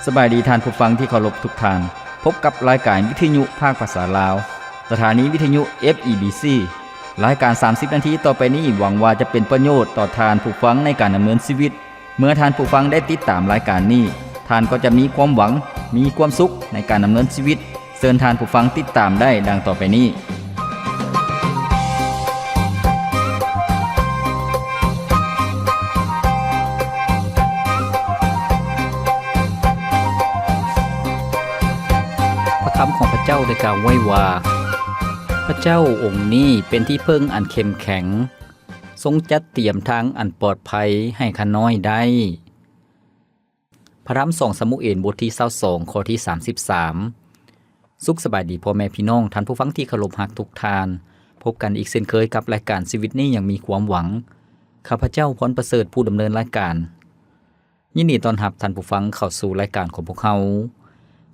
ສະບາຍດີທ່ານຜູ້ຟັງທີ່ເຄົາລົບທຸກທ່ານ. ພົບກັບລາຍການວິທະຍຸພາກພາສາລາວ, ສະຖານີວິທະຍຸ ເອັຟ ອີ ບີ ຊີ. ລາຍການສາມສິບນາທີຕໍ່ໄປນີ້ ຫວັງວ່າຈະເປັນປະໂຫຍດຕໍ່ທ່ານຜູ້ຟັງໃນການດຳເນີນຊີວິດ. ເມື່ອທ່ານຜູ້ຟັງໄດ້ຕິດຕາມລາຍການນີ້, ທ່ານກໍຈະມີຄວາມຫວັງ, ມີຄວາມສຸກໃນການດຳເນີນຊີວິດ. ເຊີນທ່ານຜູ້ຟັງຕິດຕາມໄດ້ດັ່ງຕໍ່ໄປນີ້. ພະຄຳຂອງພະເຈົ້າໄດ້ກ່າວໄວ້ວ່າ, ພະເຈົ້າອົງນີ້ເປັນທີ່ເພິ່ງອັນເຂັ້ມແຂງ, ຊົງຈັດຕຽມທາງອັນປອດໄພໃຫ້ຂ້ານ້ອຍໄດ້. ພະທຳສອງຊາມູເອນ ບົດທີຊາວສອງ ຂໍ້ທີສາມສິບສາມ. ສຸກສະບາຍດີພໍ່ແມ່ພີ່ນ້ອງ, ທ່ານຜູ້ຟັງທີ່ເຄົາລົບຮັກທຸກທ່ານ. ພົບກັນອີກເຊັ່ນເຄີຍກັບລາຍການຊີວິດນີ້ຍັງມີຄວາມຫວັງ. ຂ້າພະເຈົ້າ ພອນປະເສີດ ຜູ້ດຳເນີນລາຍການ. ຍິນດີຕ້ອນຮັບທ່ານຜູ້ຟັງເຂົ້າສູ່ລາຍການຂອງພວກເຮົາ.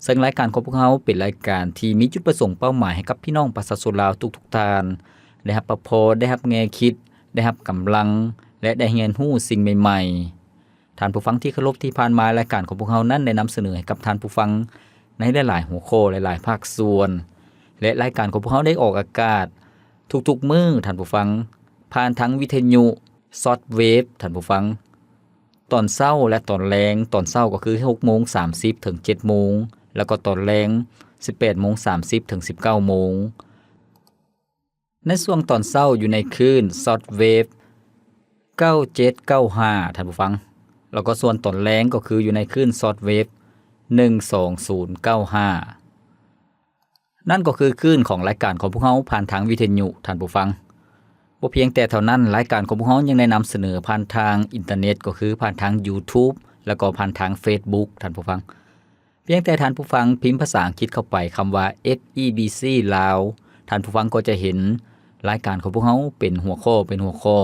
ເຊິ່ງລາຍການຂອງພວກເຮົາເປັນລາຍການທີ່ມີຈຸດປະສົງເປົ້າໝາຍໃຫ້ກັບພີ່ນ້ອງປະຊາຊົນລາວທຸກໆທ່ານ ໄດ້ຮັບພະພອນ, ໄດ້ຮັບແງ່ຄິດ, ໄດ້ຮັບກຳລັງ ແລະ ໄດ້ຮຽນຮູ້ສິ່ງໃໝ່ໆ. ທ່ານຜູ້ຟັງທີ່ເຄົາລົບ, ທີ່ຜ່ານມາລາຍການຂອງພວກເຮົານັ້ນໄດ້ນຳສະເໜີໃຫ້ກັບທ່ານຜູ້ຟັງໃນຫຼາຍໆຫົວຂໍ້, ຫຼາຍໆພາກສ່ວນ ແລະ ລາຍການຂອງພວກເຮົາໄດ້ອອກອາກາດທຸກໆມື້, ທ່ານຜູ້ຟັງ, ຜ່ານທາງວິທະຍຸຊອດເວບ, ທ່ານຜູ້ຟັງ, ຕອນເຊົ້າ ແລະ ຕອນແລງ. ຕອນເຊົ້າກໍຄືຫົກໂມງສາມສິບເຖິງເຈັດໂມງ ແລ້ວກໍຕອນແລງສິບແປດໂມງສາມສິບເຖິງສິບເກົ້າໂມງ. ໃນຊ່ວງຕອນເຊົ້າຢູ່ໃນຄື້ນຊອດເວບເກົ້າເຈັດເກົ້າຫ້າ ທ່ານຜູ້ຟັງ, ແລ້ວກໍສ່ວນຕອນແລງກໍຄືຢູ່ໃນຄື້ນຊອດເວບໜຶ່ງສອງສູນເກົ້າຫ້າ. ນັ້ນກໍຄືຄື້ນຂອງລາຍການຂອງພວກເຮົາຜ່ານທາງວິທະຍຸ, ທ່ານຜູ້ຟັງ. ບໍ່ພຽງແຕ່ເທົ່ານັ້ນ, ລາຍການຂອງພວກເຮົາຍັງໄດ້ນຳສະເໜີຜ່ານທາງອິນເຕີເນັດ, ກໍຄືຜ່ານທາງ YouTube ແລ້ວກໍຜ່ານທາງ Facebook, ທ່ານຜູ້ຟັງ. ພຽງແຕ່ທ່ານຜູ້ຟັງພິມພາສາອັງກິດເຂົ້າໄປຄຳວ່າ ເອັຟ ອີ ບີ ຊີ ລາວ, ທ່ານຜູ້ຟັງກໍຈະເຫັນລາຍການຂອງພວກເຮົາເປັນຫົວຂໍ້ເປັນຫົວຂໍ້,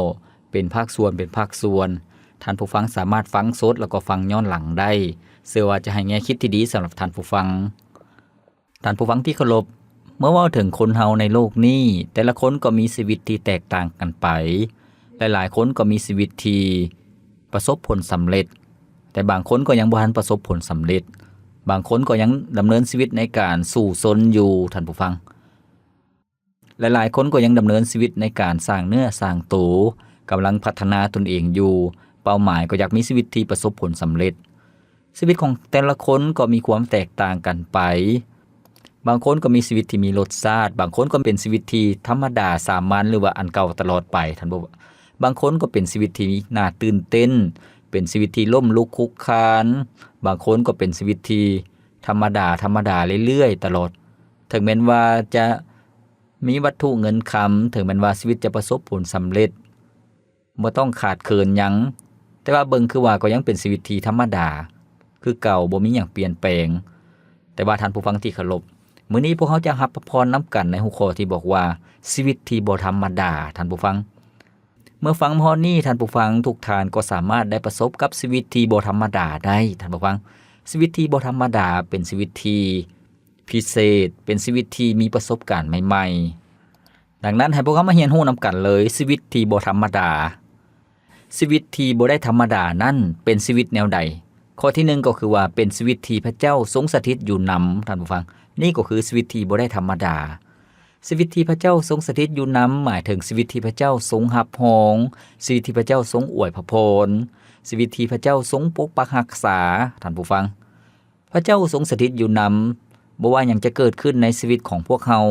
ເປັນພາກສ່ວນເປັນພາກສ່ວນ. ທ່ານຜູ້ຟັງສາມາດຟັງສົດ ແລ້ວກໍຟັງຍ້ອນຫຼັງໄດ້. ເຊື່ອວ່າຈະໃຫ້ແງ່ຄິດທີ່ດີສຳລັບທ່ານຜູ້ຟັງ. ທ່ານຜູ້ຟັງທີ່ເຄົາລົບ, ເມື່ອເວົ້າເຖິງຄົນເຮົາໃນໂລກນີ້, ແຕ່ລະຄົນກໍມີຊີວິດທີ່ແຕກຕ່າງກັນໄປ. ຫຼາຍໆຄົນກໍມີຊີວິດທີ່ປະສົບຜົນສຳເລັດ, ແຕ່ບາງຄົນກໍຍັງບໍ່ທັນປະສົບຜົນສຳເລັດ. ບາງຄົນກໍຍັງດຳເນີນຊີວິດໃນການສູ້ຊົນຢູ່, ທ່ານຜູ້ຟັງ. ຫຼາຍໆຄົນກໍຍັງດຳເນີນຊີວິດໃນການສ້າງເນື້ອສ້າງໂຕ, ກຳລັງພັດທະນາຕົນເອງຢູ່. ເປົ້າໝາຍກໍຢາກມີຊີວິດທີ່ປະສົບຜົນສຳເລັດ. ຊີວິດຂອງແຕ່ລະຄົນກໍມີຄວາມແຕກຕ່າງກັນໄປ. ບາງຄົນກໍມີຊີວິດທີ່ມີລົດຊາດ, ບາງຄົນກໍເປັນຊີວິດທີ່ທຳມະດາສາມັນ ຫຼືວ່າອັນເກົ່າຕະຫຼອດໄປ, ທ່ານຜູ້. ບາງຄົນກໍເປັນຊີວິດທີ່ໜ້າຕື່ນເຕັ້ນ, ເປັນຊີວິດທີ່ລົ້ມລຸກຄຸກຄານ, ບາງຄົນກໍເປັນຊີວິດທີ່ທຳມະດາ, ທຳມະດາເລື້ອຍໆຕະຫຼອດ. ເຖິງແມ່ນວ່າຈະມີວັດຖຸເງິນຄຳ, ເຖິງແມ່ນວ່າຊີວິດຈະປະສົບຜົນສຳເລັດ, ບໍ່ຕ້ອງຂາດເຂີນຫຍັງ, ແຕ່ວ່າເບິ່ງຄືວ່າກໍຍັງເປັນຊີວິດທີ່ທຳມະດາຄືເກົ່າ, ບໍ່ມີຫຍັງປ່ຽນແປງ. ແຕ່ວ່າທ່ານຜູ້ຟັງທີ່ເຄົາລົບ, ມື້ນີ້ພວກເຮົາຈະຮັບພະພອນນຳກັນໃນຫົວຂໍ້ທີ່ບອກວ່າ ຊີວິດທີ່ບໍ່ທຳມະດາ, ທ່ານຜູ້ຟັງ. ເມື່ອຟັງມາຮອດນີ້, ທ່ານຜູ້ຟັງທຸກທ່ານກໍສາມາດໄດ້ປະສົບກັບຊີວິດທີ່ບໍ່ທຳມະດາໄດ້, ທ່ານຜູ້ຟັງ. ຊີວິດທີ່ບໍ່ທຳມະດາເປັນຊີວິດທີ່ ພິເສດ, ເປັນຊີວິດທີ່ມີປະສົບການໃໝ່ໆ. ດັ່ງນັ້ນ, ໃຫ້ພວກເຮົາມາຮຽນຮູ້ນຳກັນເລີຍ, ຊີວິດທີ່ບໍ່ທຳມະດາ. ຊີວິດທີ່ບໍ່ໄດ້ທຳມະດານັ້ນເປັນຊີວິດແນວໃດ? ຂໍ້ທີໜຶ່ງກໍຄືວ່າເປັນຊີວິດທີ່ພະເຈົ້າຊົງສະຖິດຢູ່ນຳ, ທ່ານຜູ້ຟັງ. ນີ້ກໍຄືຊີວິດທີ່ບໍ່ໄດ້ທຳມະດາ. ຊີວິດທີ່ພະເຈົ້າຊົງສະຖິດຢູ່ນຳ ໝາຍເຖິງຊີວິດທີ່ພະເຈົ້າຊົງຮັບຮອງ, ຊີວິດທີ່ພະເຈົ້າຊົງອວຍພະພອນ, ຊີວິດທີ່ພະເຈົ້າຊົງປົກປັກຮັກສາ, ທ່ານຜູ້ຟັງ. ພະເຈົ້າຊົງສະຖິດຢູ່ນຳ, ບໍ່ວ່າຫຍັງຈະເກີດຂຶ້ນໃນຊີວິດຂອງພວກເຮົາ,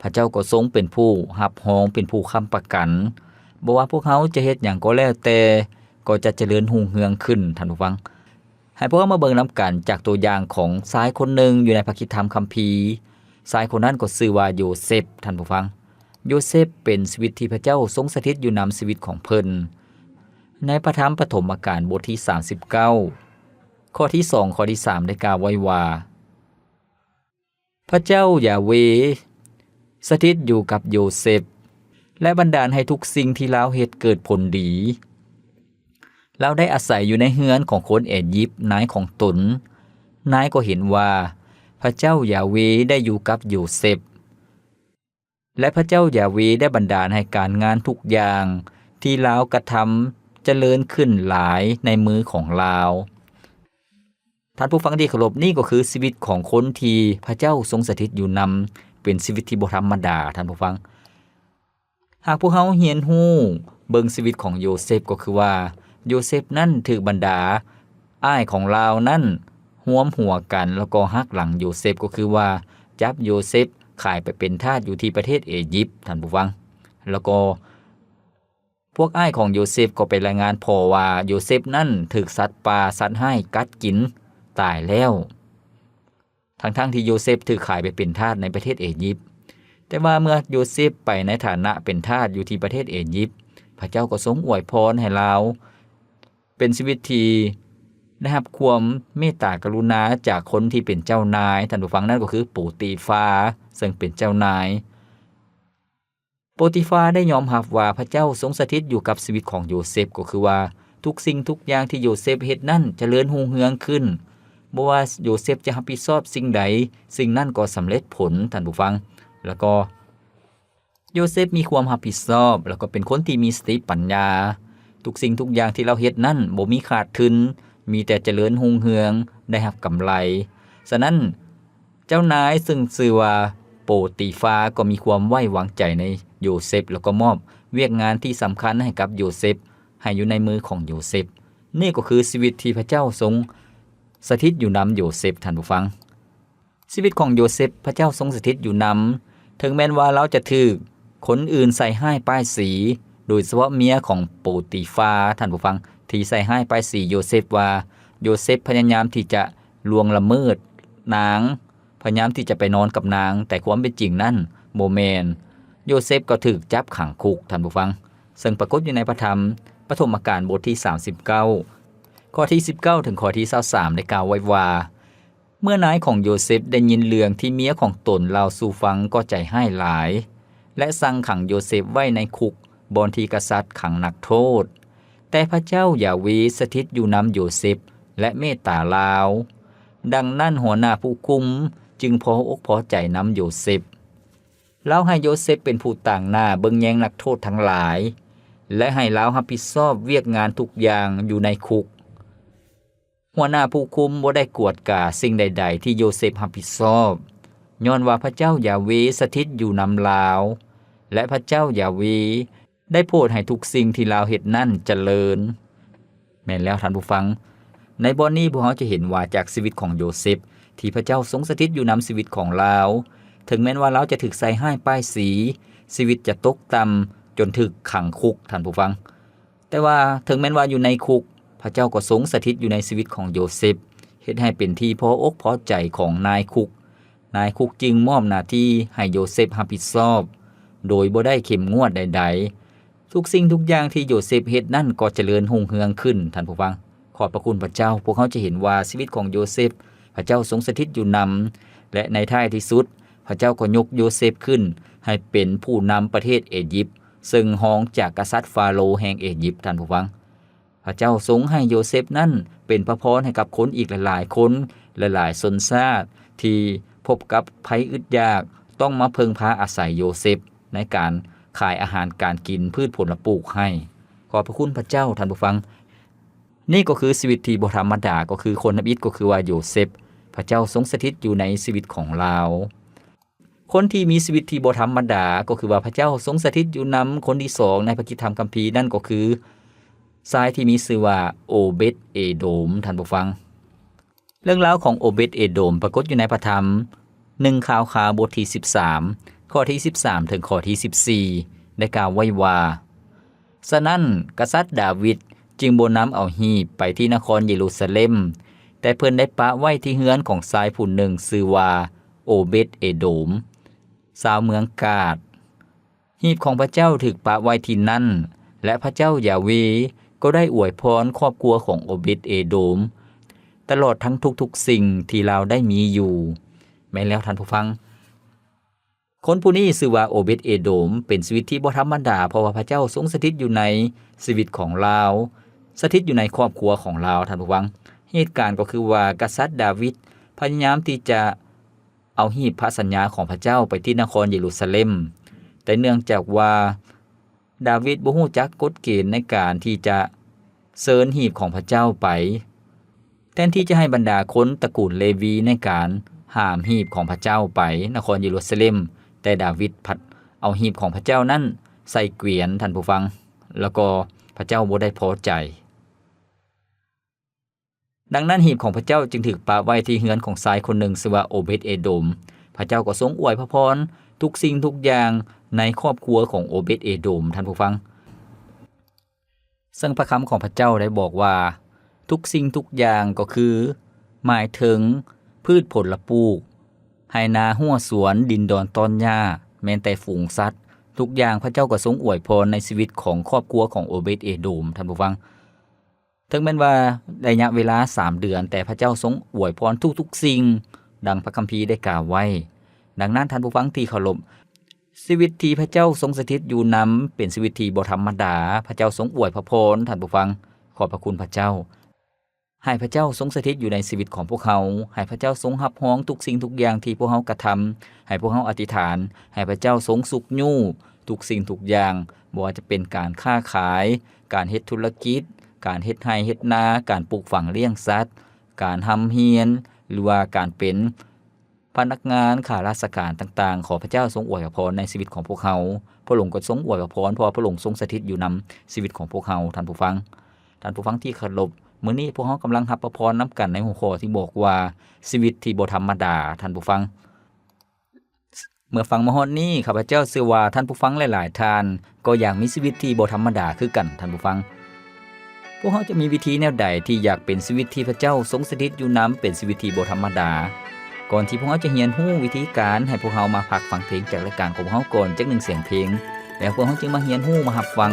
ພະເຈົ້າກໍຊົງເປັນຜູ້ຮັບຮອງ, ເປັນຜູ້ຄ້ຳປະກັນ. ບໍ່ວ່າພວກເຮົາຈະເຮັດຫຍັງກໍແລ້ວແຕ່, ກໍຈະຈະເລີນຮຸ່ງເຮືອງຂຶ້ນ, ທ່ານຜູ້ຟັງ. ໃຫ້ພວກເຮົາມາເບິ່ງນຳກັນຈາກຕົວຢ່າງຂອງຊາຍຄົນໜຶ່ງຢູ່ໃນພະຄຣິສຕະທຳຄຳພີ. ຊາຍຄົນນັ້ນກໍຊື່ວ່າໂຢເຊັບ, ທ່ານຜູ້ຟັງ. ໂຢເຊັບເປັນຊີວິດທີ່ພະເຈົ້າຊົງສະຖິດຢູ່ນຳຊີວິດຂອງເພິ່ນ. ໃນພະທຳປະຖົມມະການບົດທີສາມສິບເກົ້າ ຂໍ້ທີສອງ ຂໍ້ທີສາມ ໄດ້ກ່າວໄວ້ວ່າ, ພະເຈົ້າຢາເວສະຖິດຢູ່ກັບໂຢເຊັບ ແລະ ບັນດານໃຫ້ທຸກສິ່ງທີ່ລາວເຮັດເກີດຜົນດີ. ລາວໄດ້ອາໄສຢູ່ໃນເຮືອນຂອງຄົນເອຢິບ, ນາຍຂອງຕົນ. ນາຍກໍເຫັນວ່າພະເຈົ້າຢາເວໄດ້ຢູ່ກັບໂຢເຊັບ. ແລະ ພະເຈົ້າຢາເວໄດ້ບັນດານໃຫ້ການງານທຸກຢ່າງທີ່ລາວກະທຳຈະເລີນຂຶ້ນຫຼາຍໃນມືຂອງລາວ. ທ່ານຜູ້ຟັງທີ່ເຄົາລົບ, ນີ້ກໍຄືຊີວິດຂອງຄົນທີ່ພະເຈົ້າຊົງສະຖິດຢູ່ນຳ, ເປັນຊີວິດທີ່ບໍ່ທຳມະດາ, ທ່ານຜູ້ຟັງ. ຫາກພວກເຮົາຮຽນຮູ້ເບິ່ງຊີວິດຂອງໂຢເຊັບ ກໍຄືວ່າ ໂຢເຊັບນັ້ນຖືກບັນດາອ້າຍຂອງລາວນັ້ນຮວມຫົວກັນ ແລ້ວກໍຫັກຫຼັງໂຢເຊັບ ກໍຄືວ່າຈັບໂຢເຊັບຂາຍໄປເປັນທາດຢູ່ທີ່ປະເທດເອຢິບ, ທ່ານຜູ້ຟັງ. ແລ້ວກໍພວກອ້າຍຂອງໂຢເຊັບກໍໄປລາຍງານພໍ່ວ່າ ໂຢເຊັບນັ້ນຖືກສັດປ່າສັດຮ້າຍກັດກິນຕາຍແລ້ວ. ທັງໆທີ່ໂຢເຊັບຖືກຂາຍໄປເປັນທາດໃນປະເທດເອຢິບ. ແຕ່ວ່າເມື່ອໂຢເຊັບໄປໃນຖານະເປັນທາດຢູ່ທີ່ປະເທດເອຢິບ, ພະເຈົ້າກໍຊົງອວຍພອນໃຫ້ລາວເປັນຊີວິດທີ່ໄດ້ຮັບຄວາມເມດຕາກະລຸນາຈາກຄົນທີ່ເປັນເຈົ້ານາຍ, ທ່ານຜູ້ຟັງ, ນັ້ນກໍຄືໂປຕີຟາ, ເຊິ່ງເປັນເຈົ້ານາຍ. ໂປຕີຟາໄດ້ຍອມຮັບວ່າພະເຈົ້າຊົງສະຖິດຢູ່ກັບຊີວິດຂອງໂຢເຊັບ, ກໍຄືວ່າທຸກສິ່ງທຸກຢ່າງທີ່ໂຢເຊັບເຮັດນັ້ນຈະເລີນຮຸ່ງເຮືອງຂຶ້ນ. ບໍ່ວ່າໂຢເຊັບຈະຮັບຜິດຊອບສິ່ງໃດ, ສິ່ງນັ້ນກໍສຳເລັດຜົນ, ທ່ານຜູ້ຟັງ. ແລ້ວກໍໂຢເຊັບມີຄວາມຮັບຜິດຊອບ, ແລ້ວກໍເປັນຄົນທີ່ມີສະຕິປັນຍາ. ທຸກສິ່ງທຸກຢ່າງທີ່ລາວເຮັດນັ້ນບໍ່ມີຂາດທຶນ, ມີແຕ່ຈະເລີນຮຸ່ງເຮືອງ, ໄດ້ຮັບກຳໄລ. ສະນັ້ນ, ເຈົ້ານາຍເຊິ່ງຊື່ວ່າໂປຕີຟາກໍມີຄວາມໄວ້ວາງໃຈໃນໂຢເຊັບ ແລ້ວກໍມອບວຽກງານທີ່ສຳຄັນໃຫ້ກັບໂຢເຊັບ, ໃຫ້ຢູ່ໃນມືຂອງໂຢເຊັບ. ນີ້ກໍຄືຊີວິດທີ່ພະເຈົ້າຊົງສະຖິດຢູ່ນຳໂຢເຊັບ, ທ່ານຜູ້ຟັງ. ຊີວິດຂອງໂຢເຊັບ, ພະເຈົ້າຊົງສະຖິດຢູ່ນຳ, ເຖິງແມ່ນວ່າລາວຈະຖືກຄົນອື່ນໃສ່ຮ້າຍປ້າຍສີ, ໂດຍສະເພາະເມຍຂອງໂປຕີຟາ, ທ່ານຜູ້ຟັງ, ທີ່ໃສ່ຮ້າຍປ້າຍສີໂຢເຊັບວ່າ ໂຢເຊັບພະຍາຍາມທີ່ຈະລ່ວງລະເມີດນາງ, ພະຍາຍາມທີ່ຈະໄປນອນກັບນາງ, ແຕ່ຄວາມເປັນຈິງນັ້ນບໍ່ແມ່ນ. ໂຢເຊັບກໍຖືກຈັບຂັງຄຸກ, ທ່ານຜູ້ຟັງ, ເຊິ່ງປາກົດຢູ່ໃນພະທຳປະຖົມມະການບົດທີສາມສິບເກົ້າ ຂໍ້ທີສິບເກົ້າ ເຖິງຂໍ້ທີຊາວສາມ ໄດ້ກ່າວໄວ້ວ່າ, ເມື່ອນາຍຂອງໂຢເຊັບໄດ້ຍິນເລື່ອງທີ່ເມຍຂອງຕົນເລົ່າສູ່ຟັງກໍໃຈຮ້າຍຫຼາຍ ແລະ ສັ່ງຂັງໂຢເຊັບໄວ້ໃນຄຸກບ່ອນທີ່ກະສັດຂັງນັກໂທດ. ແຕ່ພະເຈົ້າຢາເວສະຖິດຢູ່ນຳໂຢເຊັບ ແລະ ເມດຕາລາວ. ດັ່ງນັ້ນຫົວໜ້າຜູ້ຄຸມຈຶ່ງພໍອົກພໍໃຈນຳໂຢເຊັບ. ລາວໃຫ້ໂຢເຊັບເປັນຜູ້ຕາງໜ້າເບິ່ງແຍງນັກໂທດທັງຫຼາຍ ແລະ ໃຫ້ລາວຮັບຜິດຊອບວຽກງານທຸກຢ່າງຢູ່ໃນຄຸກ. ຫົວໜ້າຜູ້ຄຸມບໍ່ໄດ້ກວດກາສິ່ງໃດໆທີ່ໂຢເຊັບຮັບຜິດຊອບ, ຍ້ອນວ່າພະເຈົ້າຢາເວສະຖິດຢູ່ນຳລາວ ແລະ ພະເຈົ້າຢາເວໄດ້ໂປດໃຫ້ທຸກສິ່ງທີ່ລາວເຮັດນັ້ນຈະເລີນ. ແມ່ນແລ້ວທ່ານຜູ້ຟັງ, ໃນບ່ອນນີ້ພວກເຮົາຈະເຫັນວ່າຈາກຊີວິດຂອງໂຢເຊັບ ທີ່ພະເຈົ້າຊົງສະຖິດຢູ່ນຳຊີວິດຂອງລາວ, ເຖິງແມ່ນວ່າລາວຈະຖືກໃສ່ຮ້າຍປ້າຍສີ, ຊີວິດຈະຕົກຕ່ຳຈົນຖືກຂັງຄຸກ, ທ່ານຜູ້ຟັງ. ແຕ່ວ່າເຖິງແມ່ນວ່າຢູ່ໃນຄຸກ, ພະເຈົ້າກໍຊົງສະຖິດຢູ່ໃນຊີວິດຂອງໂຢເຊັບ, ເຮັດໃຫ້ເປັນທີ່ພໍອົກພໍໃຈຂອງນາຍຄຸກ. ນາຍຄຸກຈຶ່ງມອບໜ້າທີ່ໃຫ້ໂຢເຊັບຮັບຜິດຊອບ ໂດຍບໍ່ໄດ້ເຂັ້ມງວດໃດໆ. ທຸກສິ່ງທຸກຢ່າງທີ່ໂຢເຊັບເຮັດນັ້ນກໍຈະເລີນຮຸ່ງເຮືອງຂຶ້ນ, ທ່ານຜູ້ຟັງ. ຂອບພະຄຸນພະເຈົ້າ, ພວກເຮົາຈະເຫັນວ່າຊີວິດຂອງໂຢເຊັບ, ພະເຈົ້າຊົງສະຖິດຢູ່ນຳ, ແລະ ໃນທ້າຍທີ່ສຸດ, ພະເຈົ້າກໍຍົກໂຢເຊັບຂຶ້ນໃຫ້ເປັນຜູ້ນຳປະເທດເອຢິບ, ເຊິ່ງຮອງຈາກກະສັດຟາໂຣແຫ່ງເອຢິບ, ທ່ານຜູ້ຟັງ. ພະເຈົ້າຊົງໃຫ້ໂຢເຊັບນັ້ນເປັນພະພອນໃຫ້ກັບຄົນອີກຫຼາຍໆຄົນ, ຫຼາຍໆຊົນຊາດທີ່ພົບກັບໄພອຶດຢາກ, ຕ້ອງມາເພິ່ງພາອາໄສໂຢເຊັບໃນການຂາຍອາຫານການກິນ, ພືດຜົນລະປູກໃຫ້. ຂອບພະຄຸນພະເຈົ້າ, ທ່ານຜູ້ຟັງ. ນີ້ກໍຄືຊີວິດທີ່ບໍ່ທຳມະດາ, ກໍຄືຄົນທຳອິດ, ກໍຄືວ່າໂຢເຊັບ, ພະເຈົ້າຊົງສະຖິດຢູ່ໃນຊີວິດຂອງລາວ. ຄົນທີ່ມີຊີວິດທີ່ບໍ່ທຳມະດາ, ກໍຄືວ່າພະເຈົ້າຊົງສະຖິດຢູ່ນຳຄົນທີສອງໃນພະກິດທຳຄຳພີ, ນັ້ນກໍຄືຊາຍທີ່ມີຊື່ວ່າໂອເບັດເອໂດມ, ທ່ານຜູ້ຟັງ. ເລື່ອງລາວຂອງໂອເບັດເອໂດມປາກົດຢູ່ໃນພະທຳ ໜຶ່ງ ຂ່າວຄາວ ບົດທີສິບສາມ ຂໍ້ທີສິບສາມ ເຖິງຂໍ້ທີສິບສີ່ ໄດ້ກ່າວໄວ້ວ່າ, ສະນັ້ນ, ກະສັດດາວິດຈຶ່ງບໍ່ນຳເອົາຮີບໄປທີ່ນະຄອນເຢຣູຊາເລັມ, ແຕ່ເພິ່ນໄດ້ປະໄວ້ທີ່ເຮືອນຂອງຊາຍຜູ້ໜຶ່ງຊື່ວ່າໂອເບັດເອໂດມ, ຊາວເມືອງກາດ. ຮີບຂອງພະເຈົ້າຖືກປະໄວ້ທີ່ນັ້ນ, ແລະ ພະເຈົ້າຢາເວກໍໄດ້ອວຍພອນຄອບຄົວຂອງໂອເບັດເອໂດມ ຕະຫຼອດທັງທຸກໆສິ່ງທີ່ລາວໄດ້ມີຢູ່. ແມ່ນແລ້ວທ່ານຜູ້ຟັງ. ຄົນຜູ້ນີ້ຊື່ວ່າໂອເບັດເອໂດມ, ເປັນຊີວິດທີ່ບໍ່ທຳມະດາ, ເພາະວ່າພະເຈົ້າຊົງສະຖິດຢູ່ໃນຊີວິດຂອງລາວ, ສະຖິດຢູ່ໃນຄອບຄົວຂອງລາວ, ທ່ານຜູ້ຟັງ. ເຫດການກໍຄືວ່າ ກະສັດດາວິດພະຍາຍາມທີ່ຈະເອົາຮີບພະສັນຍາຂອງພະເຈົ້າໄປທີ່ນະຄອນເຢຣູຊາເລັມ, ແຕ່ເນື່ອງຈາກວ່າ ດາວິດບໍ່ຮູ້ຈັກກົດເກນໃນການທີ່ຈະເຊີນຮີບຂອງພະເຈົ້າໄປ. ແທນທີ່ຈະໃຫ້ບັນດາຄົນຕະກູນເລວີໃນການຫາມຮີບຂອງພະເຈົ້າໄປນະຄອນເຢຣູຊາເລັມ, ແຕ່ດາວິດພັດເອົາຮີບຂອງພະເຈົ້ານັ້ນໃສ່ກວຽນ, ທ່ານຜູ້ຟັງ, ແລ້ວກໍພະເຈົ້າບໍ່ໄດ້ພໍໃຈ. ດັ່ງນັ້ນ ຮີບຂອງພະເຈົ້າຈຶ່ງຖືກປະໄວ້ທີ່ເຮືອນຂອງຊາຍຄົນໜຶ່ງຊື່ວ່າໂອເບັດເອໂດມ. ພະເຈົ້າກໍຊົງອວຍພະພອນທຸກສິ່ງທຸກຢ່າງໃນຄອບຄົວຂອງໂອເບັດເອໂດມ, ທ່ານຜູ້ຟັງ. ເຊິ່ງພະຄຳຂອງພະເຈົ້າໄດ້ບອກວ່າ ທຸກສິ່ງທຸກຢ່າງກໍຄື ໝາຍເຖິງພືດຜົນລະປູກ, ໄຮ່ນາຮົ້ວສວນ, ດິນດອນຕອນຫຍ້າ, ແມ່ນແຕ່ຝູງສັດ, ທຸກຢ່າງພະເຈົ້າກໍຊົງອວຍພອນໃນຊີວິດຂອງຄອບຄົວຂອງໂອເບັດເອໂດມ, ທ່ານຜູ້ຟັງ. ເຖິງແມ່ນວ່າໄລຍະເວລາສາມເດືອນ, ແຕ່ພະເຈົ້າຊົງອວຍພອນທຸກໆສິ່ງ, ດັ່ງພະຄຳພີໄດ້ກ່າວໄວ້. ດັ່ງນັ້ນ, ທ່ານຜູ້ຟັງທີ່ເຄົາລົບ, ຊີວິດທີ່ພະເຈົ້າຊົງສະຖິດຢູ່ນຳເປັນຊີວິດທີ່ບໍ່ທຳມະດາ. ພະເຈົ້າຊົງອວຍພະພອນ, ທ່ານຜູ້ຟັງ, ຂອບພະຄຸນພະເຈົ້າ. ໃຫ້ພະເຈົ້າຊົງສະຖິດຢູ່ໃນຊີວິດຂອງພວກເຮົາ, ໃຫ້ພະເຈົ້າຊົງຮັບຮອງທຸກສິ່ງທຸກຢ່າງທີ່ພວກເຮົາກະທຳ, ໃຫ້ພວກເຮົາອະທິຖານ, ໃຫ້ພະເຈົ້າຊົງຊຸກຍູ້ທຸກສິ່ງທຸກຢ່າງ, ບໍ່ວ່າຈະເປັນການຄ້າຂາຍ, ການເຮັດທຸລະກິດ, ການເຮັດໄຮ່ເຮັດນາ, ການປູກຝັງລ້ຽງສັດ, ການຮ່ຳຮຽນ ຫຼືວ່າການເປັນພະນັກງານຂ້າລາຊການຕ່າງໆ. ຂໍພະເຈົ້າຊົງອວຍພະພອນໃນຊີວິດຂອງພວກເຮົາ. ພະອົງກໍຊົງອວຍພະພອນ, ເພາະວ່າພະອົງຊົງສະຖິດຢູ່ນຳຊີວິດຂອງພວກເຮົາ, ທ່ານຜູ້ຟັງ. ທ່ານຜູ້ຟັງທີ່ເຄົາລົບ, ມື້ນີ້ພວກເຮົາກຳລັງຮັບພະພອນນຳກັນໃນຫົວຂໍ້ທີ່ບອກວ່າ ຊີວິດທີ່ບໍ່ທຳມະດາ, ທ່ານຜູ້ຟັງ. ເມື່ອຟັງມາຮອດນີ້, ຂ້າພະເຈົ້າເຊື່ອວ່າທ່ານຜູ້ຟັງຫຼາຍໆທ່ານກໍຢາກມີຊີວິດທີ່ບໍ່ທຳມະດາຄືກັນ, ທ່ານຜູ້ຟັງ. ພວກເຮົາຈະມີວິທີແນວໃດທີ່ຢາກເປັນຊີວິດທີ່ພະເຈົ້າຊົງສະຖິດຢູ່ນຳ, ເປັນຊີວິດທີ່ບໍ່ທຳມະດາ? ກ່ອນທີ່ພວກເຮົາຈະຮຽນຮູ້ວິທີການ, ໃຫ້ພວກເຮົາມາພັກຟັງເພງຈາກລາຍການຂອງພວກເຮົາກ່ອນຈັກໜຶ່ງສຽງເພງ, ແລ້ວພວກເຮົາຈຶ່ງມາຮຽນຮູ້, ມາຮັບຟັງ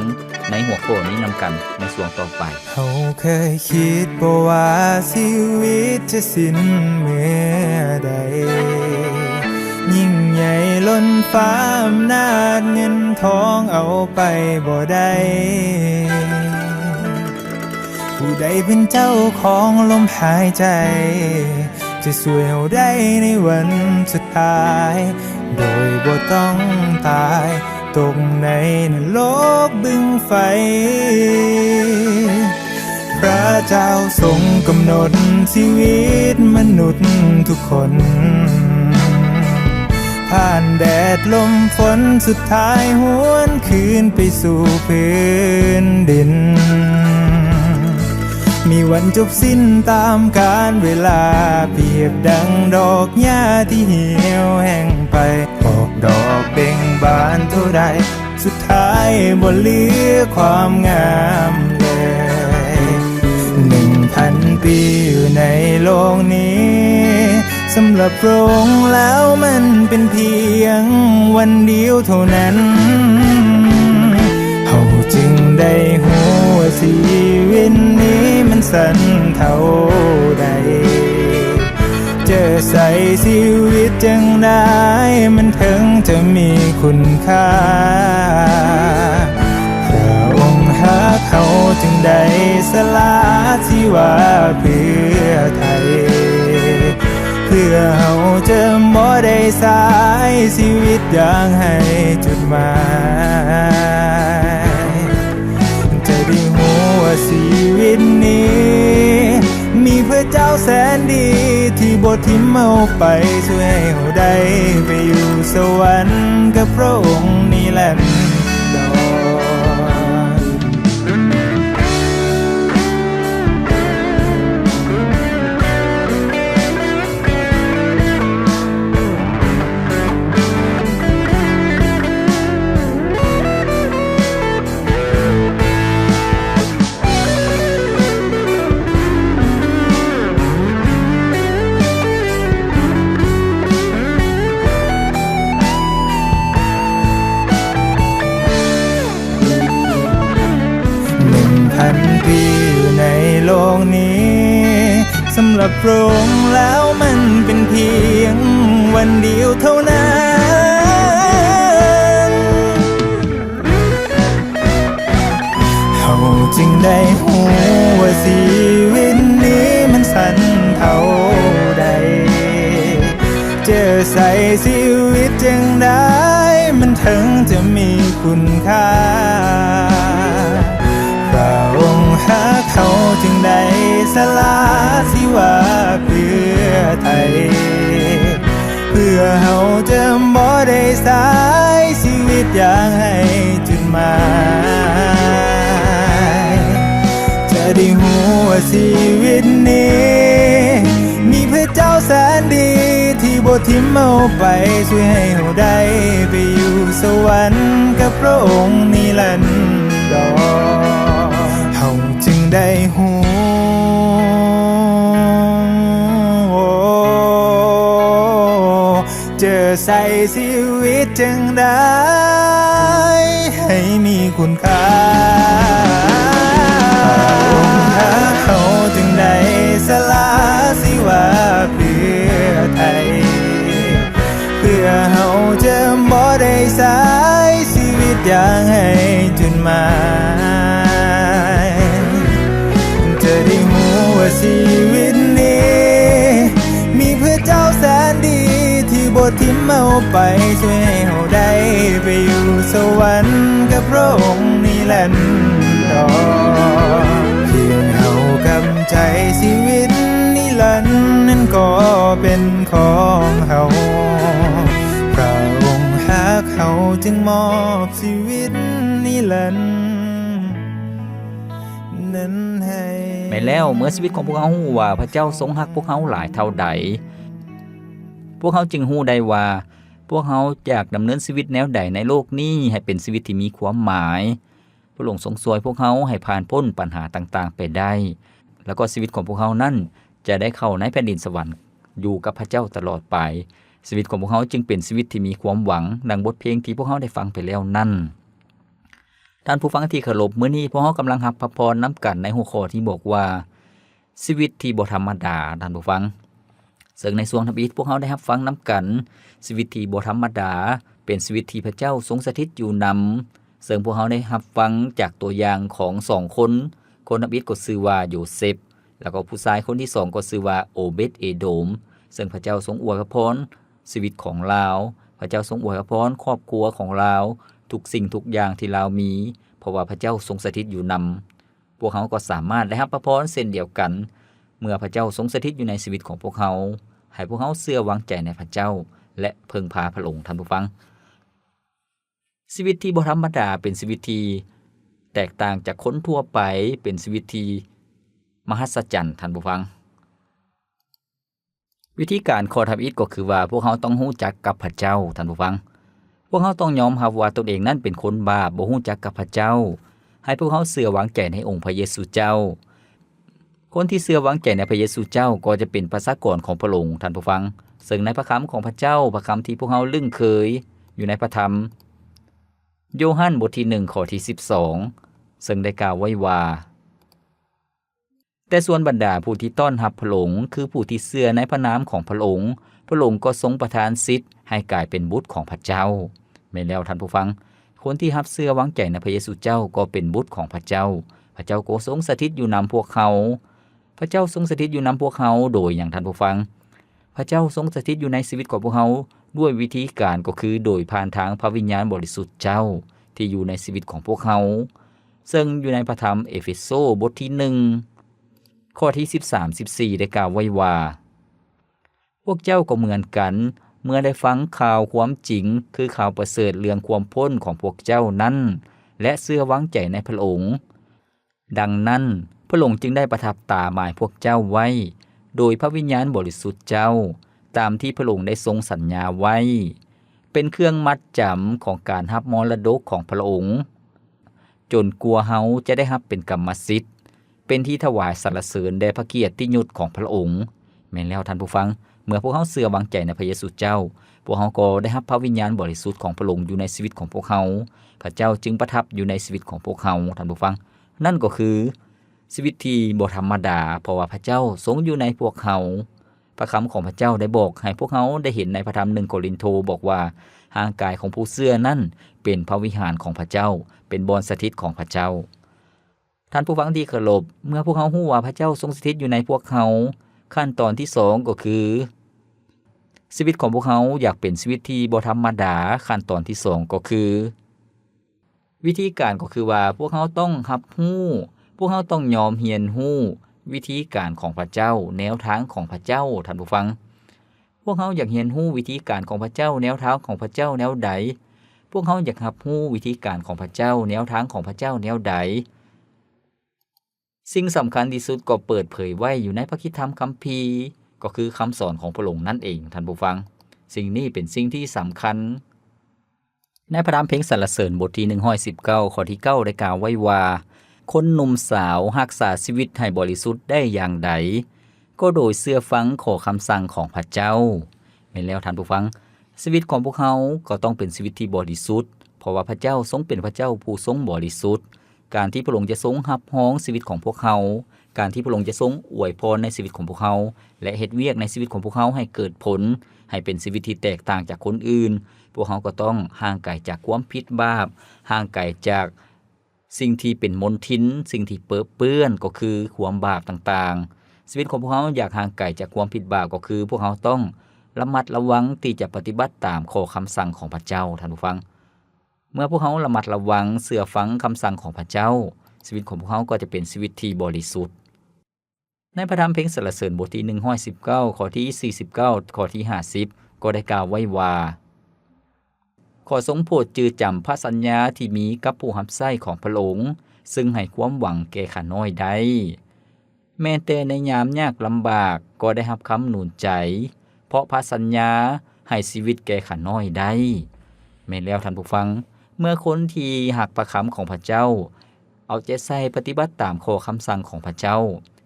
ໃນຫົວຂໍ້ນີ້ນຳກັນໃນຊ່ວງຕໍ່ໄປ. ເຮົາເຄີຍຄິດບໍ່ວ່າຊີວິດຈະສິ້ນເມື່ອໃດ? ຍິ່ງໃຫຍ່ລົ້ນຟ້າອຳນາດເງິນທອງເອົາໄປບໍ່ໄດ້. ຜູ້ໃດເປັນເຈົ້າຂອງລົມຫາຍໃຈ ຈະຊ່ວຍເຮົາໄດ້ໃນວັນສຸດທ້າຍ ໂດຍບໍ່ຕ້ອງຕາຍຕົກໃນນະລົກບຶງໄຟ. ພະເຈົ້າຊົງກຳນົດຊີວິດມະນຸດທຸກຄົນ ຜ່ານແດດລົມຝົນ ສຸດທ້າຍຫວນຄືນໄປສູ່ພື້ນດິນ. ມີວັນຈົບສິ້ນຕາມການເວລາ ປຽບດັ່ງດອກຫຍ້າທີ່ຫ່ຽວແຫ້ງໄປ ອອກດອກເບັ່ງບານເທົ່າໃດ ສຸດທ້າຍບໍ່ເຫຼືອຄວາມງາມເລີຍ. ໜຶ່ງພັນປີຢູ່ໃນໂລກນີ້ ສຳລັບພະອົງແລ້ວມັນເປັນພຽງວັນດຽວເທົ່ານັ້ນ. ເຮົາຈຶ່ງໄດ້ຮູ້ວ່າຊີວິດນີ້ມັນສັ້ນເທົ່າໃດ. ຈະໃຊ້ຊີວິດຈັ່ງໃດ ມັນເຖິງຈະມີຄຸນຄ່າ? ພະອົງຮັກເຮົາຈຶ່ງໄດ້ສະຫຼະຊີວາເພື່ອໄຖ່ ເພື່ອເຮົາຈະບໍ່ໄດ້ໃຊ້ຊີວິດຢ່າງໄຮ້ຈຸດໝາຍ. ຈະໄດ້ຮູ້ວ່າຊີວິດນີ້ ມີພະເຈົ້າແສນດີ ທີ່ບໍ່ຖິ້ມເຮົາໄປ ຊ່ວຍໃຫ້ເຮົາໄດ້ໄປຢູ່ສະຫວັນກັບພະອົງນິລັນດອນ. ໜຶ່ງພັນປີຢູ່ໃນໂລກນີ້ ສຳລັບພະອົງແລ້ວມັນເປັນພຽງວັນດຽວເທົ່ານັ້ນ. ເຮົາຈຶ່ງໄດ້ຮູ້ວ່າຊີວິດນີ້ມັນສັ້ນເທົ່າໃດ. ຈະໃຊ້ຊີວິດຈັ່ງໃດ ມັນເຖິງຈະມີຄຸນຄ່າ? ພະອົງຮັກເຮົາຈຶ່ງໄດ້ ສະຫຼະຊີວະເພື່ອໄທ ເພື່ອເຮົາຈະບໍ່ໄດ້ໃຊ້ຊີວິດຢ່າງໄຮ້ຈຸດໝາຍ ຈະໄດ້ຮູ້ວ່າຊີວິດນີ້ ມີພະເຈົ້າແສນດີທີ່ບໍ່ຖິ້ມເຮົາໄປ ຊ່ວຍໃຫ້ເຮົາໄດ້ໄປຢູ່ສະຫວັນກັບພະອົງນິລັນດອນ ເຮົາຈຶ່ງໄດ້ຮູ້ ຈະໃຊ້ຊີວິດຈັ່ງໃດໃຫ້ມີຄຸນຄ່າ ພະອົງຮັກເຮົາຈຶ່ງໄດ້ສະຫຼະຊີວະເພື່ອໄທ ເພື່ອເຮົາຈະບໍ່ໄດ້ໃຊ້ຊີວິດຢ່າງໄຮ້ຈຸດໝາຍ ຈະໄດ້ຮູ້ວ່າຊີວິດນີ້ ມີພະເຈົ້າແສນດີທີ່ບໍ່ຖິ້ມເຮົາໄປ ຊ່ວຍໃຫ້ເຮົາໄດ້ໄປຢູ່ສະຫວັນກັບພະອົງນິລັນດອນ ພຽງເຮົາກັບໃຈຊີວິດນິລັນນັ້ນກໍເປັນຂອງເຮົາ ພະອົງຮັກເຮົາຈຶ່ງມອບຊີວິດນິລັນນັ້ນໃຫ້. ແມ່ນແລ້ວ, ເມື່ອຊີວິດຂອງພວກເຮົາຮູ້ວ່າພະເຈົ້າຊົງຮັກພວກເຮົາຫຼາຍເທົ່າໃດ, ພວກເຮົາຈຶ່ງຮູ້ໄດ້ວ່າ ພວກເຮົາຢາກດຳເນີນຊີວິດແນວໃດໃນໂລກນີ້ໃຫ້ເປັນຊີວິດທີ່ມີຄວາມໝາຍ. ພະອົງຊົງຊ່ວຍພວກເຮົາໃຫ້ຜ່ານພົ້ນບັນຫາຕ່າງໆໄປໄດ້, ແລ້ວກໍຊີວິດຂອງພວກເຮົານັ້ນຈະໄດ້ເຂົ້າໃນແຜ່ນດິນສະຫວັນ ຢູ່ກັບພະເຈົ້າຕະຫຼອດໄປ. ຊີວິດຂອງພວກເຮົາຈຶ່ງເປັນຊີວິດທີ່ມີຄວາມຫວັງ, ດັ່ງບົດເພງທີ່ພວກເຮົາໄດ້ຟັງໄປແລ້ວນັ້ນ. ທ່ານຜູ້ຟັງທີ່ເຄົາລົບ, ມື້ນີ້ພວກເຮົາກຳລັງຮັບພະພອນນຳກັນໃນຫົວຂໍ້ທີ່ບອກວ່າ ຊີວິດທີ່ບໍ່ທຳມະດາ, ທ່ານຜູ້ຟັງ. ເຊິ່ງໃນຊ່ວງທຳອິດພວກເຮົາໄດ້ຮັບຟັງນຳກັນ, ຊີວິດທີ່ບໍ່ທຳມະດາ ເປັນຊີວິດທີ່ພະເຈົ້າຊົງສະຖິດຢູ່ນຳ, ເຊິ່ງພວກເຮົາໄດ້ຮັບຟັງຈາກຕົວຢ່າງຂອງສອງຄົນ, ຄົນທຳອິດກໍຊື່ວ່າໂຢເຊັບ, ແລ້ວກໍຜູ້ຊາຍຄົນທີສອງກໍຊື່ວ່າໂອເບັດເອໂດມ, ເຊິ່ງພະເຈົ້າຊົງອວຍພະພອນຊີວິດຂອງລາວ, ພະເຈົ້າຊົງອວຍພະພອນຄອບຄົວຂອງລາວ, ທຸກສິ່ງທຸກຢ່າງທີ່ລາວມີ, ເພາະວ່າພະເຈົ້າຊົງສະຖິດຢູ່ນຳ. ພວກເຮົາກໍສາມາດໄດ້ຮັບພະພອນເຊັ່ນດຽວກັນ ເມື່ອພະເຈົ້າຊົງສະຖິດຢູ່ໃນຊີວິດຂອງພວກເຮົາ, ໃຫ້ພວກເຮົາເຊື່ອວາງໃຈໃນພະເຈົ້າ ແລະ ເພິ່ງພາພະອົງ, ທ່ານຜູ້ຟັງ. ຊີວິດທີ່ບໍ່ທຳມະດາເປັນຊີວິດທີ່ແຕກຕ່າງຈາກຄົນທົ່ວໄປ, ເປັນຊີວິດທີ່ມະຫັດສະຈັນ, ທ່ານຜູ້ຟັງ. ວິທີການຂໍ້ທຳອິດກໍຄືວ່າ ພວກເຮົາຕ້ອງຮູ້ຈັກກັບພະເຈົ້າ, ທ່ານຜູ້ຟັງ. ພວກເຮົາຕ້ອງຍອມຮັບວ່າຕົນເອງນັ້ນເປັນຄົນບາບ, ບໍ່ຮູ້ຈັກກັບພະເຈົ້າ. ໃຫ້ພວກເຮົາເຊື່ອວາງໃຈໃນອົງພະເຢຊູເຈົ້າ. ຄົນທີ່ເຊື່ອວາງໃຈໃນພະເຢຊູເຈົ້າກໍຈະເປັນປະຊາກອນຂອງພະອົງ, ທ່ານຜູ້ຟັງ. ເຊິ່ງໃນພະຄຳຂອງພະເຈົ້າ, ພະຄຳທີ່ພວກເຮົາລຶ້ງເຄີຍຢູ່ໃນພະທຳໂຢຮັນບົດທີໜຶ່ງ ຂໍ້ທີສິບສອງ ເຊິ່ງໄດ້ກ່າວໄວ້ວ່າ ແຕ່ສ່ວນບັນດາຜູ້ທີ່ຕ້ອນຮັບພະອົງ, ຄືຜູ້ທີ່ເຊື່ອໃນພະນາມຂອງພະອົງ, ພະອົງກໍຊົງປະທານສິດໃຫ້ກາຍເປັນບຸດຂອງພະເຈົ້າ. ແມ່ນແລ້ວທ່ານຜູ້ຟັງ, ຄົນທີ່ຮັບເຊື່ອວາງໃຈໃນພະເຢຊູເຈົ້າກໍເປັນບຸດຂອງພະເຈົ້າ. ພະເຈົ້າກໍຊົງສະຖິດຢູ່ນຳພວກເຮົາ. ພະເຈົ້າຊົງສະຖິດຢູ່ນຳພວກເຮົາໂດຍຫຍັງ, ທ່ານຜູ້ຟັງ? ພະເຈົ້າຊົງສະຖິດຢູ່ໃນຊີວິດຂອງພວກເຮົາດ້ວຍວິທີການ ກໍຄືໂດຍຜ່ານທາງພະວິນຍານບໍລິສຸດເຈົ້າ ທີ່ຢູ່ໃນຊີວິດຂອງພວກເຮົາ. ເຊິ່ງຢູ່ໃນພະທຳເອເຟໂຊບົດທີໜຶ່ງ ຂໍ້ທີສິບສາມ ສິບສີ່ ໄດ້ກ່າວໄວ້ວ່າ ພວກເຈົ້າກໍເໝືອນກັນ ເມື່ອໄດ້ຟັງຂ່າວຄວາມຈິງ ຄືຂ່າວປະເສີດເລື່ອງຄວາມພົ້ນຂອງພວກເຈົ້ານັ້ນ ແລະ ເຊື່ອວາງໃຈໃນພະອົງ. ດັ່ງນັ້ນ, ພະອົງຈຶ່ງໄດ້ປະທັບຕາໝາຍພວກເຈົ້າໄວ້ ໂດຍພະວິນຍານບໍລິສຸດເຈົ້າ, ຕາມທີ່ພະອົງໄດ້ຊົງສັນຍາໄວ້, ເປັນເຄື່ອງມັດຈຳຂອງການຮັບມໍລະດົກຂອງພະອົງ, ຈົນກວ່າເຮົາຈະໄດ້ຮັບເປັນກຳມະສິດ, ເປັນທີ່ຖວາຍສັນລະເສີນແດ່ພະກຽດຕິຍົດຂອງພະອົງ. ແມ່ນແລ້ວທ່ານຜູ້ຟັງ, ເມື່ອພວກເຮົາເຊື່ອວາງໃຈໃນພະເຢຊູເຈົ້າ, ພວກເຮົາກໍໄດ້ຮັບພະວິນຍານບໍລິສຸດຂອງພະອົງຢູ່ໃນຊີວິດຂອງພວກເຮົາ. ພະເຈົ້າຈຶ່ງປະທັບຢູ່ໃນຊີວິດຂອງພວກເຮົາ, ທ່ານຜູ້ຟັງ. ນັ້ນກໍຄືຊີວິດທີ່ບໍ່ທຳມະດາ, ເພາະວ່າພະເຈົ້າຊົງຢູ່ໃນພວກເຮົາ. ພະຄຳຂອງພະເຈົ້າໄດ້ບອກໃຫ້ພວກເຮົາໄດ້ເຫັນໃນພະທຳໜຶ່ງໂກລິນໂທ ບອກວ່າ ຮ່າງກາຍຂອງຜູ້ເຊື່ອນັ້ນເປັນພະວິຫານຂອງພະເຈົ້າ, ເປັນບ່ອນສະຖິດຂອງພະເຈົ້າ. ທ່ານຜູ້ຟັງທີ່ເຄົາລົບ, ເມື່ອພວກເຮົາຮູ້ວ່າພະເຈົ້າຊົງສະຖິດຢູ່ໃນພວກເຮົາ, ຂັ້ນຕອນທີສອງກໍຄື ຊີວິດຂອງພວກເຮົາຢາກເປັນຊີວິດທີ່ບໍ່ທຳມະດາ, ຂັ້ນຕອນທີສອງກໍຄື ວິທີການກໍຄືວ່າ ພວກເຮົາຕ້ອງຮັບຮູ້, ພວກເຮົາຕ້ອງຍອມຮຽນຮູ້, ວິທີການຂອງພະເຈົ້າ, ແນວທາງຂອງພະເຈົ້າ, ທ່ານຜູ້ຟັງ. ພວກເຮົາຢາກຮຽນຮູ້ວິທີການຂອງພະເຈົ້າ, ແນວທາງຂອງພະເຈົ້າແນວໃດ? ພວກເຮົາຢາກຮັບຮູ້ວິທີການຂອງພະເຈົ້າ, ແນວທາງຂອງພະເຈົ້າແນວໃດ? ສິ່ງສຳຄັນທີ່ສຸດກໍເປີດເຜີຍໄວ້ຢູ່ໃນພະຄຣິດທຳຄຳພີ, ກໍຄືຄຳສອນຂອງພະອົງນັ້ນເອງ, ທ່ານຜູ້ຟັງ. ສິ່ງນີ້ເປັນສິ່ງທີ່ສຳຄັນ. ໃນພະທຳເພງສັນລະເສີນບົດທີໜຶ່ງຮ້ອຍສິບເກົ້າ ຂໍ້ທີເກົ້າ ໄດ້ກ່າວໄວ້ວ່າ, ຄົນໜຸ່ມສາວຮັກສາຊີວິດໃຫ້ບໍລິສຸດໄດ້ຢ່າງໃດ? ກໍໂດຍເຊື່ອຟັງຂໍ້ຄຳສັ່ງຂອງພະເຈົ້າ. ແມ່ນແລ້ວທ່ານຜູ້ຟັງ, ຊີວິດຂອງພວກເຮົາກໍຕ້ອງເປັນຊີວິດທີ່ບໍລິສຸດ, ເພາະວ່າພະເຈົ້າຊົງເປັນພະເຈົ້າຜູ້ຊົງບໍລິສຸດ. ການທີ່ພະອົງຈະຊົງຮັບຮອງຊີວິດຂອງພວກເຮົາ, ການທີ່ພະອົງຈະຊົງອວຍພອນໃນຊີວິດຂອງພວກເຮົາ ແລະ ເຮັດວຽກໃນຊີວິດຂອງພວກເຮົາໃຫ້ເກີດຜົນ, ໃຫ້ເປັນຊີວິດທີ່ແຕກຕ່າງຈາກຄົນອື່ນ, ພວກເຮົາກໍຕ້ອງຫ່າງໄກຈາກຄວາມຜິດບາບ, ຫ່າງໄກຈາກສິ່ງທີ່ເປັນມົນທິນ, ສິ່ງທີ່ເປິເປື້ອນ, ກໍຄືຄວາມບາບຕ່າງໆ. ຊີວິດຂອງພວກເຮົາຢາກຫ່າງໄກຈາກຄວາມຜິດບາບ, ກໍຄືພວກເຮົາຕ້ອງລະມັດລະວັງທີ່ຈະປະຕິບັດຕາມຂໍ້ຄຳສັ່ງຂອງພະເຈົ້າ, ທ່ານຜູ້ຟັງ. ເມື່ອພວກເຮົາລະມັດລະວັງເຊື່ອຟັງຄຳສັ່ງຂອງພະເຈົ້າ, ຊີວິດຂອງພວກເຮົາກໍຈະເປັນຊີວິດທີ່ບໍລິສຸດ. ໃນພະທຳເພງສັນລະເສີນບົດທີໜຶ່ງຮ້ອຍສິບເກົ້າ ຂໍ້ທີສີ່ສິບເກົ້າ ຂໍ້ທີຫ້າສິບ ກໍໄດ້ກ່າວໄວ້ວ່າ, ຂໍຊົງໂປດຈື່ຈຳພະສັນຍາທີ່ມີກັບຜູ້ຮັບໃຊ້ຂອງພະອົງ, ຊຶ່ງໃຫ້ຄວາມຫວັງແກ່ຂ້ານ້ອຍໄດ້. ແມ້ແຕ່ໃນຍາມຍາກລຳບາກກໍໄດ້ຮັບຄຳໜູນໃຈ, ເພາະພະສັນຍາໃຫ້ຊີວິດແກ່ຂ້ານ້ອຍໄດ້. ແມ່ນແລ້ວທ່ານຜູ້ຟັງ, ເມື່ອຄົນທີ່ຮັກພະຄຳຂອງພະເຈົ້າ, ເອົາໃຈໃສ່ປະຕິບັດຕາມຂໍ້ຄຳສັ່ງຂອງພະເຈົ້າ,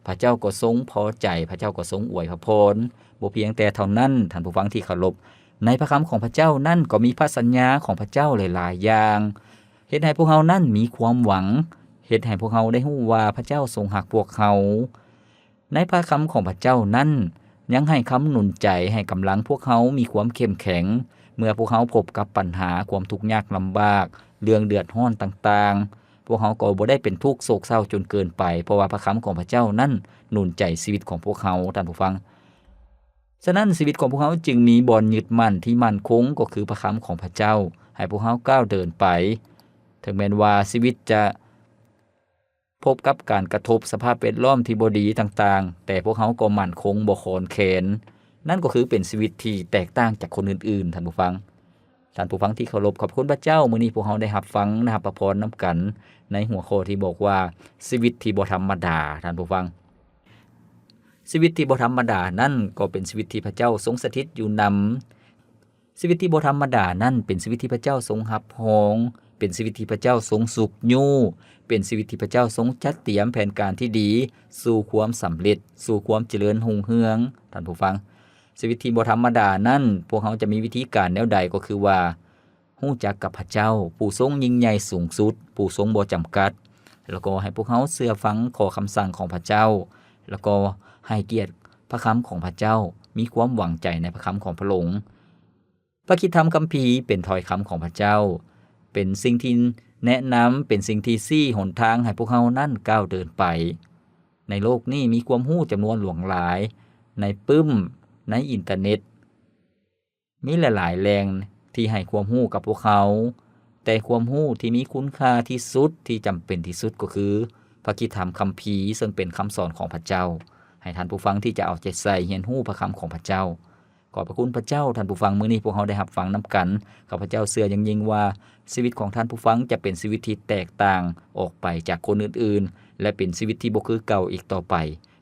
ພະເຈົ້າກໍຊົງພໍໃຈ, ພະເຈົ້າກໍຊົງອວຍພະພອນ. ບໍ່ພຽງແຕ່ເທົ່ານັ້ນ, ທ່ານຜູ້ຟັງທີ່ເຄົາລົບ, ໃນພະຄຳຂອງພະເຈົ້ານັ້ນກໍມີພະສັນຍາຂອງພະເຈົ້າຫຼາຍໆຢ່າງ, ເຮັດໃຫ້ພວກເຮົານັ້ນມີຄວາມຫວັງ, ເຮັດໃຫ້ພວກເຮົາໄດ້ຮູ້ວ່າພະເຈົ້າຊົງຮັກພວກເຮົາ. ໃນພະຄຳຂອງພະເຈົ້ານັ້ນ ຍັງໃຫ້ຄຳໜູນໃຈ, ໃຫ້ກຳລັງພວກເຮົາມີຄວາມເຂັ້ມແຂງ ເມື່ອພວກເຮົາພົບກັບບັນຫາຄວາມທຸກຍາກລຳບາກ, ເລື່ອງເດືອດຮ້ອນຕ່າງໆ, ພວກເຮົາກໍບໍ່ໄດ້ເປັນທຸກໂສກເສົ້າຈົນເກີນໄປ, ເພາະວ່າພະຄຳຂອງພະເຈົ້ານັ້ນໜູນໃຈຊີວິດຂອງພວກເຮົາ, ທ່ານຜູ້ຟັງ. ສະນັ້ນ, ຊີວິດຂອງພວກເຮົາຈຶ່ງມີບ່ອນຍຶດໝັ້ນທີ່ໝັ້ນຄົງ, ກໍຄືພະຄຳຂອງພະເຈົ້າ, ໃຫ້ພວກເຮົາກ້າວເດີນໄປ. ເຖິງແມ່ນວ່າຊີວິດຈະ ພົບກັບການກະທົບສະພາບແວດລ້ອມທີ່ບໍ່ດີຕ່າງໆ, ແຕ່ພວກເຮົາກໍໝັ້ນຄົງບໍ່ຄອນແຄນ. ນັ້ນກໍຄືເປັນຊີວິດທີ່ແຕກຕ່າງຈາກຄົນອື່ນໆ, ທ່ານຜູ້ຟັງ. ທ່ານຜູ້ຟັງທີ່ເຄົາລົບ, ຂອບຄຸນພະເຈົ້າ, ມື້ນີ້ພວກເຮົາໄດ້ຮັບຟັງ, ໄດ້ຮັບພະພອນນຳກັນ ໃນຫົວຂໍ້ທີ່ບອກວ່າ ຊີວິດທີ່ບໍ່ທຳມະດາ, ທ່ານຜູ້ຟັງ. ຊີວິດທີ່ບໍ່ທຳມະດານັ້ນ ກໍເປັນຊີວິດທີ່ພະເຈົ້າຊົງສະຖິດຢູ່ນຳ. ຊີວິດທີ່ບໍ່ທຳມະດານັ້ນ ເປັນຊີວິດທີ່ພະເຈົ້າຊົງຮັບຮອງ, ເປັນຊີວິດທີ່ພະເຈົ້າຊົງຊຸກຍູ້, ເປັນຊີວິດທີ່ພະເຈົ້າຊົງຈັດຕຽມແຜນການທີ່ດີສູ່ຄວາມສຳເລັດ, ສູ່ຄວາມຈະເລີນຮຸ່ງເຮືອງ. ທ່ານຜູ້ຟັງ, ຊີວິດທີ່ບໍ່ທຳມະດານັ້ນ ພວກເຮົາຈະມີວິທີການແນວໃດ? ກໍຄືວ່າ ຮູ້ຈັກກັບພະເຈົ້າ ຜູ້ຊົງຍິ່ງໃຫຍ່ສູງສຸດ, ຜູ້ຊົງບໍ່ຈຳກັດ, ແລ້ວກໍໃຫ້ພວກເຮົາເຊື່ອຟັງຂໍ້ຄຳສັ່ງຂອງພະເຈົ້າ, ແລ້ວກໍໃຫ້ກຽດພະຄຳຂອງພະເຈົ້າ, ມີຄວາມຫວັງໃຈໃນພະຄຳຂອງພະອົງ. ພະຄຣິດທຳຄຳພີເປັນຖ້ອຍຄຳຂອງພະເຈົ້າ, ເປັນສິ່ງທີ່ແນະນຳ, ເປັນສິ່ງທີ່ຊີ້ຫົນທາງໃຫ້ພວກເຮົານັ້ນກ້າວເດີນໄປ. ໃນໂລກນີ້ມີຄວາມຮູ້ຈຳນວນຫຼວງຫຼາຍ, ໃນປຶ້ມ, ໃນອິນເຕີເນັດ, ມີຫຼາຍໆແຫຼ່ງທີ່ໃຫ້ຄວາມຮູ້ກັບພວກເຮົາ, ແຕ່ຄວາມຮູ້ທີ່ມີຄຸນຄ່າທີ່ສຸດ, ທີ່ຈຳເປັນທີ່ສຸດກໍຄື ພະຄຣິດທຳຄຳພີ, ເຊິ່ງເປັນຄຳສອນຂອງພະເຈົ້າ. ໃຫ້ທ່ານຜູ້ຟັງທີ່ຈະເອົາໃຈໃສ່ຮຽນຮູ້ພະຄຳຂອງພະເຈົ້າ. ຂອບພະຄຸນພະເຈົ້າ, ທ່ານຜູ້ຟັງ, ມື້ນີ້ພວກເຮົາໄດ້ຮັບຟັງນຳກັນ. ຂ້າພະເຈົ້າເຊື່ອຢ່າງຍິ່ງວ່າ ຊີວິດຂອງທ່ານຜູ້ຟັງຈະເປັນຊີວິດທີ່ແຕກຕ່າງອອກໄປຈາກຄົນອື່ນໆ ແລະ ເປັນຊີວິດທີ່ບໍ່ຄືເກົ່າອີກຕໍ່ໄປ.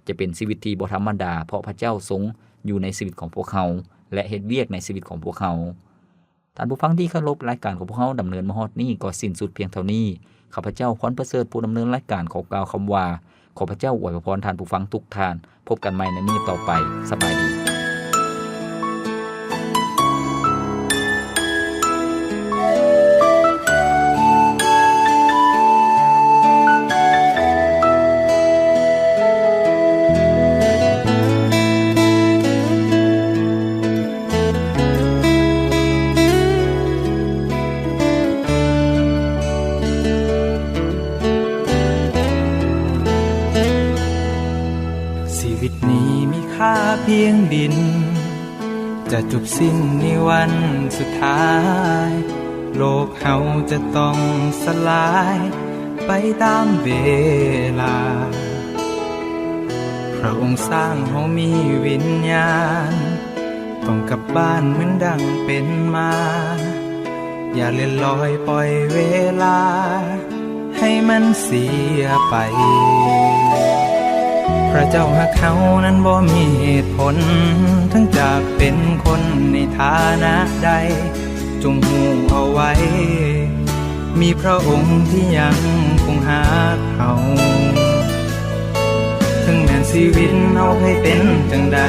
ຈະເປັນຊີວິດທີ່ບໍ່ທຳມະດາ, ເພາະພະເຈົ້າຊົງຢູ່ໃນຊີວິດຂອງພວກເຮົາ ແລະ ເຮັດວຽກໃນຊີວິດຂອງພວກເຮົາ. ທ່ານຜູ້ຟັງທີ່ເຄົາລົບ, ລາຍການຂອງພວກເຮົາດຳເນີນມາຮອດນີ້ກໍສິ້ນສຸດພຽງເທົ່ານີ້. ຂ້າພະເຈົ້າ ພອນປະເສີດ ຜູ້ດຳເນີນລາຍການ ຂໍກ່າວຄຳວ່າ ຂໍພະເຈົ້າອວຍພະພອນທ່ານຜູ້ຟັງທຸກທ່ານ. ພົບກັນໃໝ່ໃນມື້ຕໍ່ໄປ. ສະບາຍດີ. ຊີວິດນີ້ມີຄ່າພຽງດິນ ຈະຈົບສິ້ນໃນວັນສຸດທ້າຍ, ໂລກເຮົາຈະຕ້ອງສະຫຼາຍໄປຕາມເວລາ. ພຣະອົງສ້າງເຮົາມີວິນຍານ ຕ້ອງກັບບ້ານເໝືອນດັ່ງເປັນມາ ຢ່າເລື່ອນລອຍປ່ອຍເວລາ ໃຫ້ມັນເສຍໄປ. ພຣະເຈົ້າຮັກເຮົານັ້ນບໍ່ມີເຫດຜົນ ເຖິງຈະເປັນຄົນໃນຖານະໃດ ຈົ່ງຮູ້ເອົາໄວ້ ມີພຣະອົງທີ່ຍັງຄົງຮັກເຮົາ. ເຖິງແມ່ນຊີວິດເຮົາໃຫ້ເປັນຈັ່ງໃດ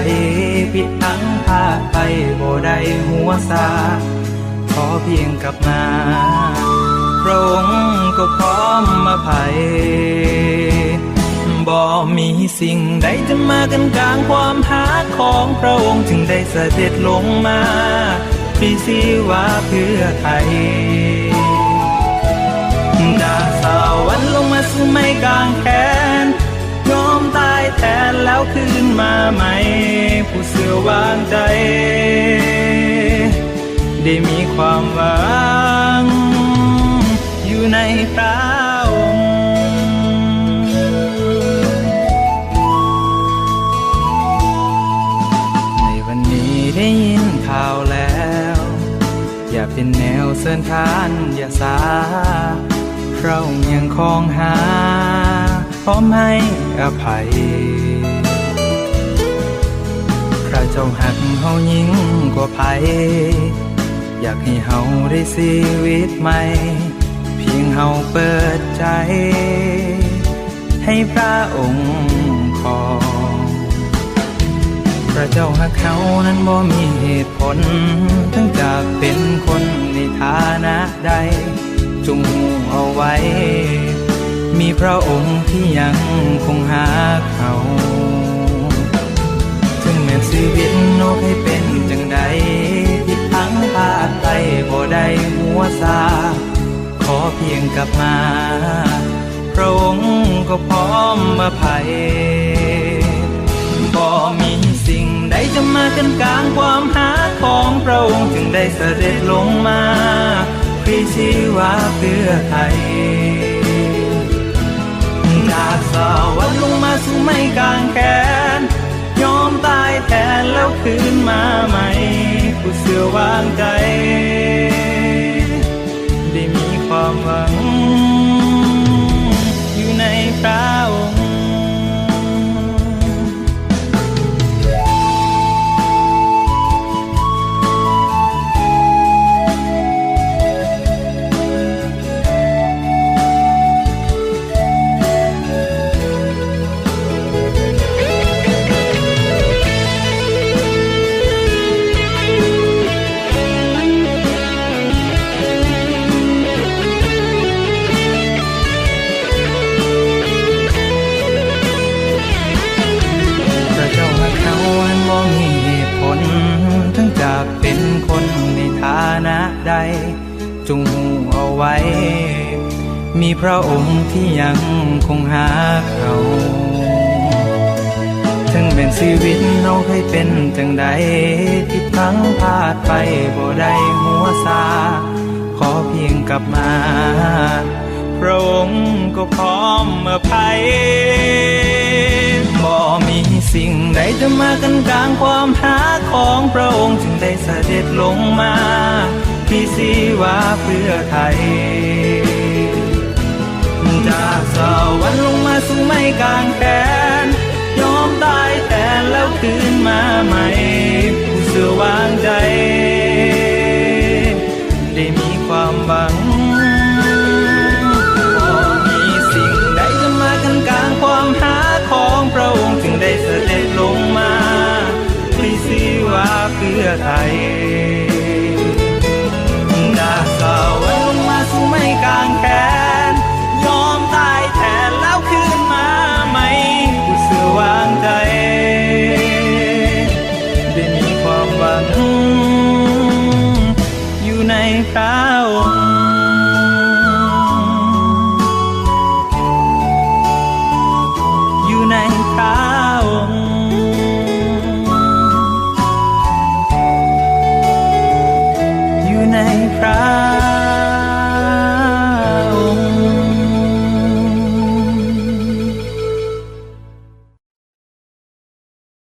ຜິດພລັ້ງພາດໄປບໍ່ໄດ້ຫົວຊາ ຂໍພຽງກັບມາ ພຣະອົງກໍພ້ອມອະໄພ. ບໍ່ມີສິ່ງໃດຈະມາກັ້ນກາງຄວາມຮັກຂອງພຣະອົງ ຈຶ່ງໄດ້ສະເດັດລົງມາ ພຣີຊີວາເພື່ອໄຖ່ ຈາກສະຫວັນລົງມາສູ່ໄມ້ກາງແຂນ ຍອມຕາຍແທນແລ້ວຄືນມາໃໝ່ ຜູ້ເຊື່ອວາງໃຈ ໄດ້ມີຄວາມຫວັງຢູ່ໃນພຣະອົງ. ໃນວັນນີ້ໄດ້ຍິນຂ່າວແລ້ວ ຢ່າເປັນແນວເຊີນທ່ານຢ່າຊາ ພຣະອົງຍັງຄອງຫາ ພ້ອມໃຫ້ອະໄພ. ພຣະເຈົ້າຮັກເຮົາຍິ່ງກວ່າໃຜ ຢາກໃຫ້ເຮົາໄດ້ຊີວິດໃໝ່ ພຽງເຮົາເປີດໃຈ ໃຫ້ພຣະອົງຄອງ. ພຣະເຈົ້າຮັກເຮົານັ້ນບໍ່ມີເຫດຜົນ ເຖິງຈະເປັນຄົນໃນຖານະໃດ ຈົ່ງຮູ້ເອົາໄວ້ ມີພຣະອົງທີ່ຍັງຄົງຮັກເຮົາ. ເຖິງແມ່ນຊີວິດເຮົາໃຫ້ເປັນຈັ່ງໃດ ຜິດພລັ້ງພາດໄປບໍ່ໄດ້ຫົວຊາ ຂໍພຽງກັບມາ ພຣະອົງກໍພ້ອມອະໄພ. ບໍ່ມີສິ່ງໃດຈະມາກັ້ນກາງຄວາມຮັກຂອງພຣະອົງ ຈຶ່ງໄດ້ສະເດັດລົງມາ ພຣີຊີວາເພື່ອໄຖ່ ຈາກສະຫວັນລົງມາສູ່ໄມ້ກາງແຂນ ຍອມຕາຍແທນແລ້ວຄືນມາໃໝ່ ຜູ້ເຊື່ອວາງໃຈ ໄດ້ມີຄວາມຫວັງຢູ່ໃນພຣະອົງ. ພຣະເຈົ້າຮັກເຮົາອັນບໍ່ມີເຫດຜົນ ເຖິງຈະເປັນຄົນໃນຖານະໃດ ຈົ່ງຮູ້ເອົາໄວ້ ມີພຣະອົງທີ່ຍັງຄົງຮັກເຮົາ. ເຖິງແມ່ນຊີວິດເຮົາເຄີຍເປັນຈັ່ງໃດ ຜິດພລັ້ງພາດໄປບໍ່ໄດ້ຫົວຊາ ຂໍພຽງກັບມາ ພຣະອົງກໍພ້ອມອະໄພ. ບໍ່ມີສິ່ງໃດຈະມາກັ້ນກາງຄວາມຮັກຂອງພຣະອົງ ຈຶ່ງໄດ້ສະເດັດລົງມາ ພຣີຊີວາເພື່ອໄຖ່ ຈາກສະຫວັນລົງມາສູ່ໄມ້ກາງແຂນ ຍອມຕາຍແທນແລ້ວຄືນມາໃໝ່ ຜູ້ເຊື່ອວາງໃຈ ໄດ້ມີຄວາມຫວັງ. ບໍ່ມີສິ່ງໃດຈະມາກັ້ນກາງຄວາມຮັກຂອງພຣະອົງ ຈຶ່ງໄດ້ສະເດັດລົງມາ ພຣີຊີວາເພື່ອໄຖ່